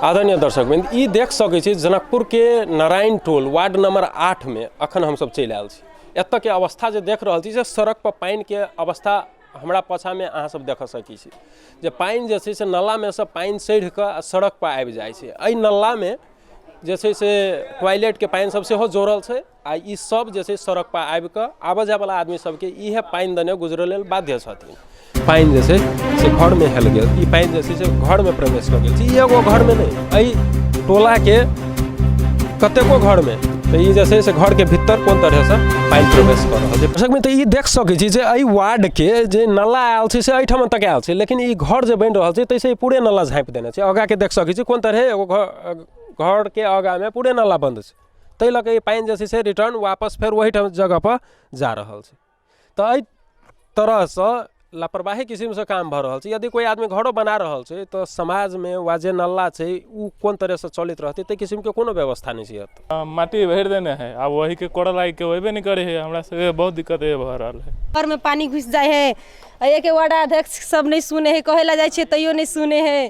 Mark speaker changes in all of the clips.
Speaker 1: आदरणीय दर्शक ई देख सकै छी जनकपुरके नारायण टोल वार्ड नंबर 8 में अखन हमसब चलि आयल छी। एतऽके अवस्था जे देख रहल छी से सड़क पर पानिके अवस्था हमरा पाछामे अहाँ सब देख सकै छी जे पानि जे छै से नालामे से पानि सड़ि कऽ आ सड़क पर आबि जाइ छै। एहि नालामे जे छै से टॉयलेटके पानि सब सेहो जोड़ल छै आ ई सब जे छै सड़क पर आबि कऽ आबऽ जायवला आदमी सबके इएह पानि देने गुजरै लेल बाध्य छथिन। पानि जे छै से घरमे हेल गेल, ई पानि जे छै से घरमे प्रवेश कऽ गेल छै। ई एगो घरमे नहि, एहि टोलाके कतेको घरमे तऽ ई जे छै से घरके भीतर कोन तरहसँ पानि प्रवेश कऽ रहल छै। दर्शकमे तऽ ई देख सकै छी जे एहि वार्डके जे नाला आयल छै से एहिठाम तक आयल छै, लेकिन ई घर जे बनि रहल छै ताहिसँ ई पूरे नाला झाँपि देने छै। आगाँके देख सकै छी कोन तरहे एगो घरके आगाँमे पूरे नाला बन्द छै, ताहि लऽ कऽ ई पानि जे छै से रिटर्न वापस फेर ओहिठाम जगहपर जा रहल छै। तऽ एहि तरहसँ लापरवाही किसिमसँ काम भऽ रहल छै। यदि कोइ आदमी घरो बना रहल छै तऽ समाजमे वा जे नाला छै ओ कोन तरहसँ चलैत रहतै ताहि किसिमके कोनो व्यवस्था नहि छै एतऽ।
Speaker 2: माटी भरि देने है, आब वहीके कोड़ऽ लागि के होबे नहि करै है, हमरा सबके बहुत दिक्कत भऽ रहल है।
Speaker 3: घरमे पानि घुसि जाइ है, एहिके वार्ड अध्यक्ष सब नहि सुनै है, कहै लए जाइ छियै तैयो नहि सुनै है।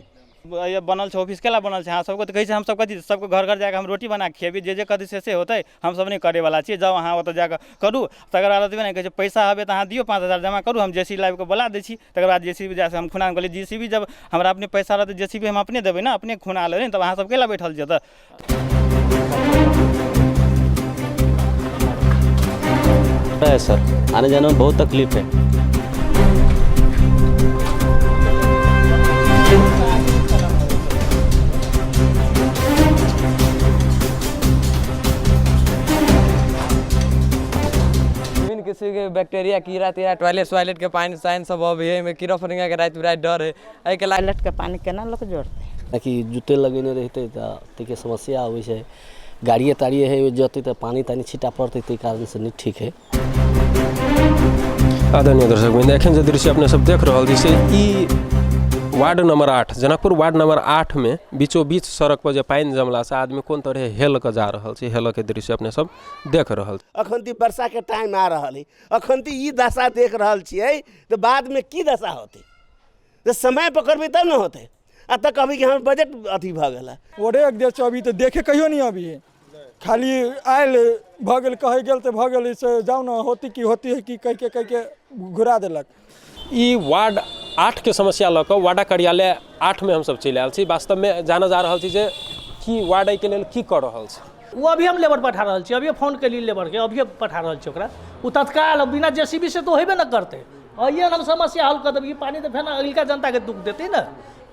Speaker 4: ये बनल छै ऑफिस केला बनल छै, अहाँ सबके तऽ कहै छै हमसब कथी सबके घर घर जाकऽ हम रोटी बना कऽ खिएबै, जे जे कहतै से से होतै, हमसब नहि करैवला छियै, जाउ अहाँ ओतऽ जाकऽ करू। तकर बाद एतबे नहि कहै छै पैसा हेबै तऽ अहाँ दियौ 5000 जमा करू, हम जे सी लाबि कऽ बोला दै छी। तकर बाद जे सी बी जाकऽ हम खुना कहलियै जे सी बी जब हमरा अपने पैसा रहतै जे सी बी हम अपने देबै ने, अपने खुना लेबै ने, तब अहाँ सब कैला बैठल छियै ओतऽ।
Speaker 5: है सर, आने जाने में बहुत तकलीफ है।
Speaker 6: विभिन्न किस्म के बैक्टीरिया कीड़ा तीड़ा टॉयलेट स्वाइलेट के पानि साइन सब अबै है, एहिमे कीड़ा फतिंगा के राति बिराति डर है। एहिके लागि
Speaker 7: टॉयलेट के पानि केना लोक जोड़तै?
Speaker 5: कि जूते लगेने रहितै तऽ ताहिके समस्या अबै छै, गाड़िए ताड़िए है जेतै तऽ पानि तानि छिटा पड़तै, ताहि कारणसँ नहि ठीक है।
Speaker 1: आदरणीय दर्शक वृन्द, एखन जे दृश्य अपने सब देख रहल छी से ई ward number 8 Janakpur ward number 8 में बीचो बीच सड़क पर जे पानि जमलासँ आदमी कोन तरहे हेल कऽ जा रहल छै, हेलऽके दृश्य अपने सब देख रहल छी।
Speaker 8: अखन तऽ वर्षाके टाइम आ रहल है, अखन तऽ ई दशा देख रहल छियै तऽ बादमे की दशा होतै? तऽ समय पकड़बै तब ने होतै। आ तऽ कहबै कि हमर बजट अथी भऽ गेल है।
Speaker 9: वोटे अध्यक्ष अभी तऽ देखे कहियो नहि अभी है, खाली आयल भऽ गेल, कहै गेल तऽ भऽ गेल, से जाउ ने होती की होती है की कहि के कहि के घुरा देलक।
Speaker 1: ई वार्ड 8 के समस्या लऽ कऽ वार्डा कार्यालय 8 में हमसब चलि आयल छी। वास्तवमे जानऽ जा रहल छी जे की वार्ड एहिके लेल की कऽ रहल छै।
Speaker 10: ओ अभी हम लेबर पठा रहल छी, अभिये फोन केली लेबरके, अभिये पठा रहल छी ओकरा। ओ तत्काल बिना जे सी बी से तऽ हेबे नहि करतै। अइए हम समस्या हल कऽ देबै, ई पानि तऽ फेर अगिलका जनताके दुःख देतै ने।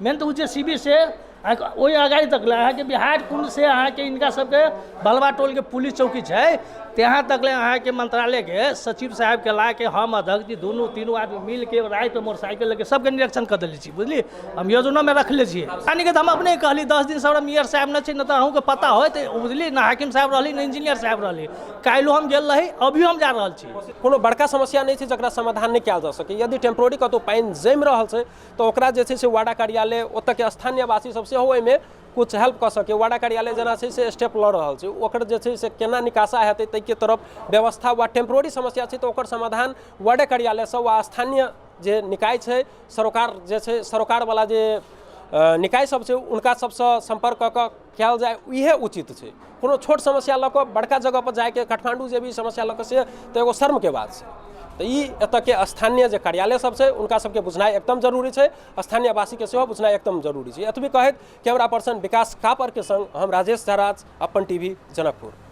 Speaker 10: मेन तऽ ओ जे सी बी से अहाँके ओहि अगाड़ी तक ले अहाँके बिहार कुंड से अहाँके हिनका सबके बलवा टोलके पुलिस चौकी छै त्यहाँ तक ले अहाँके मंत्रालयके सचिव साहेबके लाके हम अध्यक्ष जी दुनू तीनू आदमी मिलके रातिमे मोटरसाइकिल लेके सबके निरीक्षण कऽ देले छी, बुझलियै। हम योजनोमे रखले छियै पानिके। तऽ हम अपने कहली 10 दिनसँ हमरा मेयर साहेब नहि छै, नहि तऽ अहूँके पता होइत, बुझलियै ने, हाकिम साहेब रहली ने इंजीनियर साहेब रहली। काल्हिओ हम गेल रही, अभियो हम जा रहल छी।
Speaker 1: कोनो बड़का समस्या नहि छै जकरा समाधान नहि कयल जा सकै। यदि टेम्पोररी कतहु पानि जमि रहल छै तऽ ओकरा जे छै से वाडा कार्यालय ओतऽके स्थानीयवासी सब सेहो ओहिमे किछु हेल्प कऽ सकै। वाडा कार्यालय जेना छै से स्टेप लऽ रहल छै, ओकर जे छै से केना निकासा हेतै ताहिके तरफ व्यवस्था वा टेम्पोररी समस्या छै तऽ ओकर समाधान वार्डे कार्यालयसँ वा स्थानीय जे निकाय छै, सरोकार जे छै, सरोकारवला जे निकाय सब छै हुनका सबसँ सम्पर्क कऽ कऽ कयल जाय, इएह उचित छै। कोनो छोट समस्या लऽ कऽ बड़का जगहपर जाइके काठमाण्डू जेबही समस्या लऽ कऽ से तऽ एगो शर्मके बात छै। तऽ ई एतऽके स्थानीय जे कार्यालय सब छै हुनका सबके बुझनाइ एकदम जरूरी छै, स्थानीयवासीके सेहो बुझनाइ एकदम जरूरी छै। एतबी कहैत कैमरा पर्सन विकास कापरके सङ्ग हम राजेश झराज, अपन टीवी, जनकपुर।